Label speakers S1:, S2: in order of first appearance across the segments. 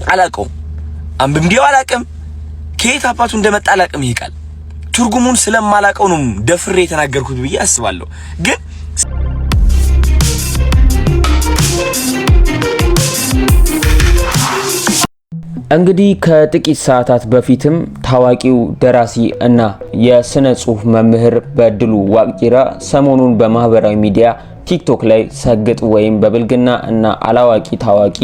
S1: አላውቀውም፣ አንብቤው አላውቅም፣ ከየት አባቱ እንደመጣ አላውቅም። ይሄ ቃል ትርጉሙን ስለማላውቀው ነው ደፍሬ የተናገርኩት ብዬ አስባለሁ። ግን
S2: እንግዲህ ከጥቂት ሰዓታት በፊትም ታዋቂው ደራሲ እና የስነ ጽሁፍ መምህር በድሉ ዋቅጅራ ሰሞኑን በማህበራዊ ሚዲያ ቲክቶክ ላይ ሰግጥ ወይም በብልግና እና አላዋቂ ታዋቂ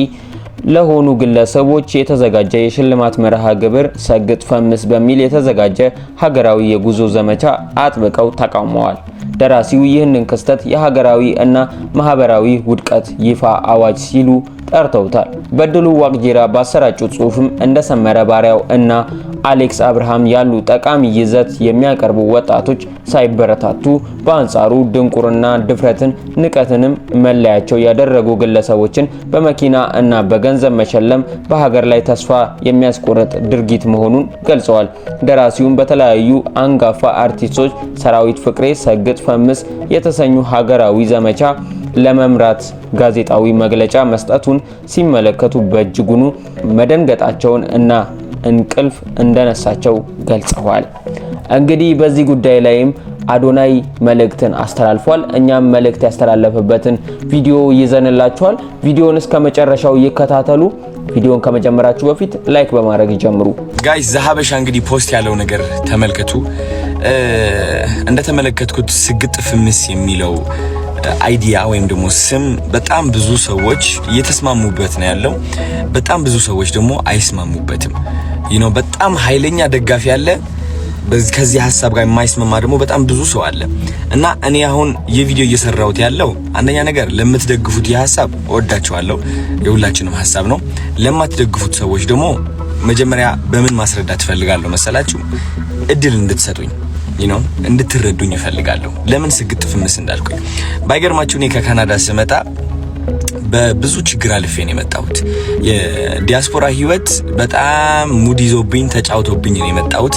S2: ለሆኑ ግለሰቦች የተዘጋጀ የሽልማት መርሃ ግብር ሰግጥ ፈምስ በሚል የተዘጋጀ ሀገራዊ የጉዞ ዘመቻ አጥብቀው ተቃውመዋል። ደራሲው ይህንን ክስተት የሀገራዊ እና ማህበራዊ ውድቀት ይፋ አዋጅ ሲሉ ጠርተውታል። በድሉ ዋቅጅራ ባሰራጩት ጽሁፍም እንደ ሰመረ ባሪያው እና አሌክስ አብርሃም ያሉ ጠቃሚ ይዘት የሚያቀርቡ ወጣቶች ሳይበረታቱ በአንጻሩ ድንቁርና፣ ድፍረትን፣ ንቀትንም መለያቸው ያደረጉ ግለሰቦችን በመኪና እና በገንዘብ መሸለም በሀገር ላይ ተስፋ የሚያስቆርጥ ድርጊት መሆኑን ገልጸዋል። ደራሲውም በተለያዩ አንጋፋ አርቲስቶች ሰራዊት ፍቅሬ፣ ሰግጥ ፈምስ የተሰኙ ሀገራዊ ዘመቻ ለመምራት ጋዜጣዊ መግለጫ መስጠቱን ሲመለከቱ በእጅጉኑ መደንገጣቸውን እና እንቅልፍ እንደነሳቸው ገልጸዋል። እንግዲህ በዚህ ጉዳይ ላይም አዶናይ መልእክትን አስተላልፏል። እኛም መልእክት ያስተላለፈበትን ቪዲዮ ይዘንላችኋል። ቪዲዮን እስከ መጨረሻው ይከታተሉ። ቪዲዮን ከመጀመራችሁ በፊት like በማድረግ ይጀምሩ።
S1: Guys፣ ዘሀበሻ እንግዲህ post ያለው ነገር ተመልከቱ። እንደተመለከትኩት ስግጥ ፍምስ የሚለው idea ወይም ደግሞ ስም በጣም ብዙ ሰዎች እየተስማሙበት ነው ያለው። በጣም ብዙ ሰዎች ደግሞ አይስማሙበትም። በጣም ኃይለኛ ደጋፊ አለ። ከዚህ ሀሳብ ጋር የማይስማማ ደግሞ በጣም ብዙ ሰው አለ። እና እኔ አሁን ይህ ቪዲዮ እየሰራሁት ያለው አንደኛ ነገር ለምትደግፉት ይህ ሀሳብ እወዳችኋለሁ፣ የሁላችንም ሀሳብ ነው። ለማትደግፉት ሰዎች ደግሞ መጀመሪያ በምን ማስረዳት እፈልጋለሁ መሰላችሁ? እድል እንድትሰጡኝ እንድትረዱኝ እፈልጋለሁ። ለምን ስግጥ ፍምስ እንዳልኩኝ ባይገርማችሁ እኔ ከካናዳ ስመጣ በብዙ ችግር አልፌ ነው የመጣሁት። የዲያስፖራ ህይወት በጣም ሙድ ይዞብኝ ተጫውቶብኝ ነው የመጣሁት።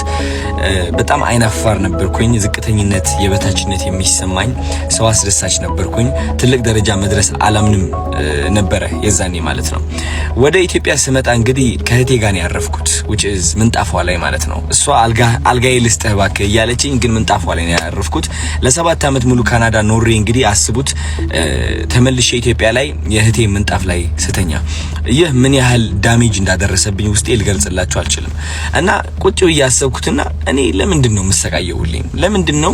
S1: በጣም አይናፋር ነበርኩኝ። ዝቅተኝነት፣ የበታችነት የሚሰማኝ ሰው አስደሳች ነበርኩኝ። ትልቅ ደረጃ መድረስ አላምንም ነበረ የዛኔ ማለት ነው። ወደ ኢትዮጵያ ስመጣ እንግዲህ ከእህቴ ጋር ነው ያረፍኩት፣ which is ምንጣፏ ላይ ማለት ነው። እሷ አልጋዬ ልስጥህ እባክህ እያለችኝ ግን ምንጣፏ ላይ ነው ያረፍኩት። ለ7 ዓመት ሙሉ ካናዳ ኖሬ እንግዲህ አስቡት ተመልሼ ኢትዮጵያ ላይ የእህቴ ምንጣፍ ላይ ስተኛ ይህ ምን ያህል damage እንዳደረሰብኝ ውስጤ ልገልጽላችሁ አልችልም። እና ቁጭ ብዬ አሰብኩትና እኔ ለምንድን ነው የምሰቃየው? ሁሌም ለምንድን ነው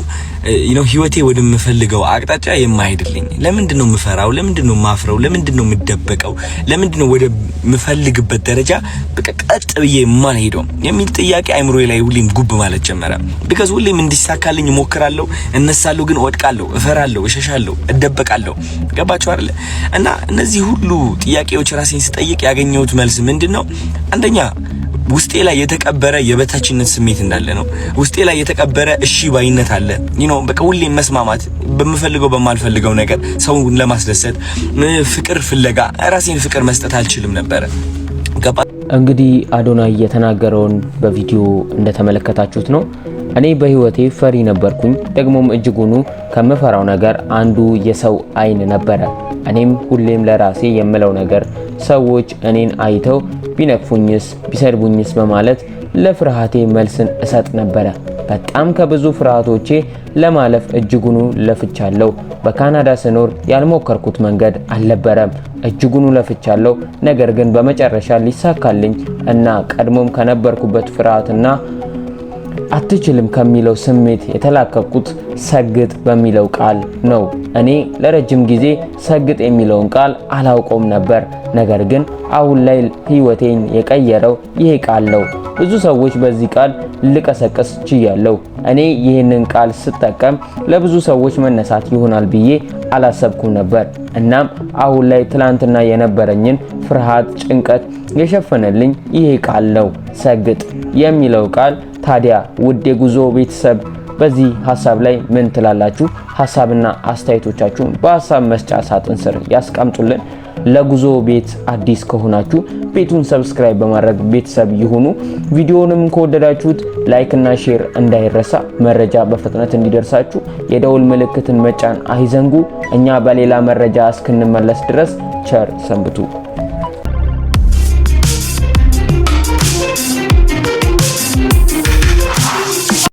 S1: ህይወቴ ወደምፈልገው አቅጣጫ የማይሄድልኝ? ለምንድን ነው የምፈራው? ለምንድን ነው የማፍረው? ለምንድን ነው የምደበቀው? ለምንድን ነው ወደ ምፈልግበት ደረጃ በቃ ቀጥ ብዬ የማልሄደው የሚል ጥያቄ አይምሮዬ ላይ ሁሌም ጉብ ማለት ጀመረ። Because ሁሌም እንዲሳካልኝ እሞክራለሁ፣ እነሳለሁ፣ ግን እወድቃለሁ፣ እፈራለሁ፣ እሸሻለሁ፣ እደበቃለሁ። ገባችሁ አይደለ? እና እነዚህ ሁሉ ጥያቄዎች ራሴን ስጠይቅ ያገኘሁት መልስ ምንድን ነው? አንደኛ ውስጤ ላይ የተቀበረ የበታችነት ስሜት እንዳለ ነው። ውስጤ ላይ የተቀበረ እሺ ባይነት አለ። በቃ ሁሌም መስማማት በምፈልገው በማልፈልገው ነገር ሰውን ለማስደሰት ፍቅር ፍለጋ ራሴን ፍቅር መስጠት አልችልም ነበረ። ገባ?
S2: እንግዲህ አዶናይ የተናገረውን በቪዲዮ እንደተመለከታችሁት ነው። እኔ በህይወቴ ፈሪ ነበርኩኝ። ደግሞም እጅጉኑ ከምፈራው ነገር አንዱ የሰው አይን ነበረ። እኔም ሁሌም ለራሴ የምለው ነገር ሰዎች እኔን አይተው ቢነቅፉኝስ ቢሰድቡኝስ በማለት ለፍርሃቴ መልስን እሰጥ ነበረ። በጣም ከብዙ ፍርሃቶቼ ለማለፍ እጅጉኑ ለፍቻለሁ። በካናዳ ስኖር ያልሞከርኩት መንገድ አልነበረም። እጅጉኑ ለፍቻለሁ። ነገር ግን በመጨረሻ ሊሳካልኝ እና ቀድሞም ከነበርኩበት ፍርሃትና አትችልም ከሚለው ስሜት የተላቀቅኩት ሰግጥ በሚለው ቃል ነው። እኔ ለረጅም ጊዜ ሰግጥ የሚለውን ቃል አላውቀውም ነበር። ነገር ግን አሁን ላይ ህይወቴን የቀየረው ይሄ ቃል ነው። ብዙ ሰዎች በዚህ ቃል ልቀሰቅስ ችያለሁ። እኔ ይህንን ቃል ስጠቀም ለብዙ ሰዎች መነሳት ይሆናል ብዬ አላሰብኩም ነበር። እናም አሁን ላይ ትላንትና የነበረኝን ፍርሃት፣ ጭንቀት የሸፈነልኝ ይሄ ቃል ነው፣ ሰግጥ የሚለው ቃል። ታዲያ ውድ የጉዞ ቤተሰብ በዚህ ሀሳብ ላይ ምን ትላላችሁ? ሀሳብና አስተያየቶቻችሁን በሀሳብ መስጫ ሳጥን ስር ያስቀምጡልን። ለጉዞ ቤት አዲስ ከሆናችሁ ቤቱን subscribe በማድረግ ቤተሰብ ይሁኑ። ቪዲዮንም ከወደዳችሁት like እና share እንዳይረሳ፣ መረጃ በፍጥነት እንዲደርሳችሁ የደውል ምልክትን መጫን አይዘንጉ። እኛ በሌላ መረጃ እስክንመለስ ድረስ ቸር ሰንብቱ።